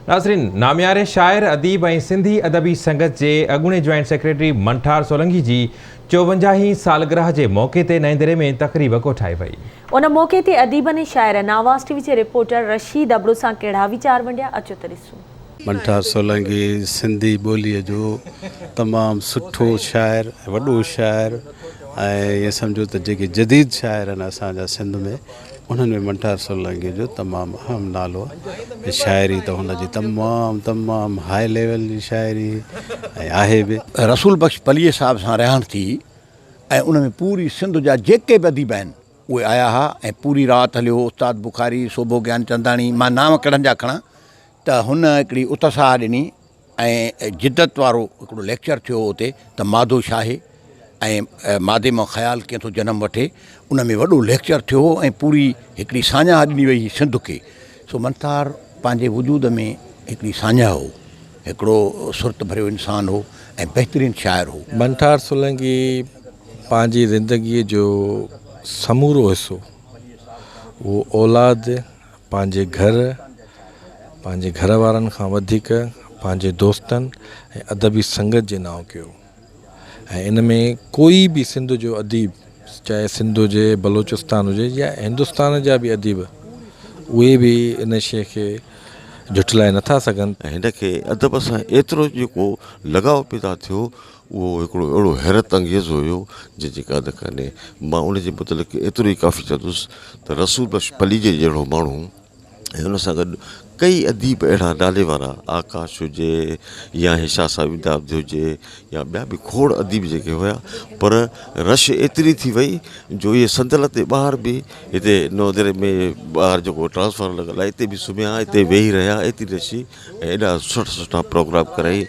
ناظرين نامياري شاعر، اديب ۽ سنڌي ادبي سنگت جي اڳوڻي جوائنٽ سيڪريٽري منٺار سولنگي جي چوونجاهين سالگرهه جي موقعي تي نئين ديري ۾ تقريب ڪوٺائي وئي. ان موقعي تي اديبن ۽ شاعرن آواز ٽي وي جي رپورٽر رشيد ابڙو سان ڪهڙا ويچار ونڊيا اچو ته ڏسون. منٺار سولنگي سنڌي ٻوليء جو تمام سٺو شاعر ۽ وڏو شاعر ۽ ائين سمجهو ته جيڪي جديد شاعر آهن اسان جا سنڌ ۾ انهن ۾ منٺار سولنگي جو تمام اهم نالو آهي ۽ شاعري ته هن جي تمام تمام هاء ليول جي شاعري ۽ آهي به. رسول بخش پليجي صاحب سان رهاڻ ٿي ۽ ان ۾ پوري سنڌ جا جيڪي به اديب آهن اهي آيا ها ۽ پوري رات هليو استاد بخاري، سوڀو گيانچنداڻي، مان نانء ڪهڙن جا کڻان ته هن هڪڙي اتساهه ڏني ۽ جدت وارو هڪڙو ليڪچر ٿيو هو اتي ته مادو ڇاهي ۽ مادي مان خيال ڪيئن ٿو جنم وٺي ان ۾ وڏو ليڪچر ٿيو هو ۽ پوري هڪڙي ساڃاهه ڏني وئي هئي سنڌ کي سو منٺار پنهنجي وجود ۾ هڪڙي ساڃاهه هو هڪڙو سرت ڀريو انسان هو ۽ بهترين شاعر هو. منٺار سولنگي پنهنجي زندگيء جو سمورو حصو اهو اولاد پنهنجي گهر، پنهنجي گهر وارن کان وڌيڪ پنهنجي دوستن ۽ ادبي سنگت جي نانء ڪيو ۽ ان ۾ ڪوئي به سنڌ جو اديب چاهي سنڌ هجي، بلوچستان هجي يا هندستان جا به اديب اهي به ان شيء کي جهٽلائي نٿا سگهن. ۽ هن کي ادب سان ايترو جيڪو لڳاء پيدا ٿيو اهو هڪڙو اهڙو حيرت انگيز هيو جنهن جي ڪا حد ڪانهي. مان ان جي متعلق ايترو ئي ڪافي چوندس ته رسول بخش پليجي جهڙو ماڻهو ۽ ان سان گڏ ڪئي اديب اهڙا نالي وارا آڪاش هجي يا هي شاهه صاحب امداد هجي يا ٻيا به کوڙ اديب جيڪي هيا پر رش ايتري ٿي وئي جو اهي صندل تي ٻاهر به هتي نوديري ۾ ٻاهر جيڪو ٽرانسفارمر لڳل آهي اتي به سمهيا اتي ويهي رهيا ايتري رش ۽ ايڏا سٺا سٺا پروگرام ڪرائي.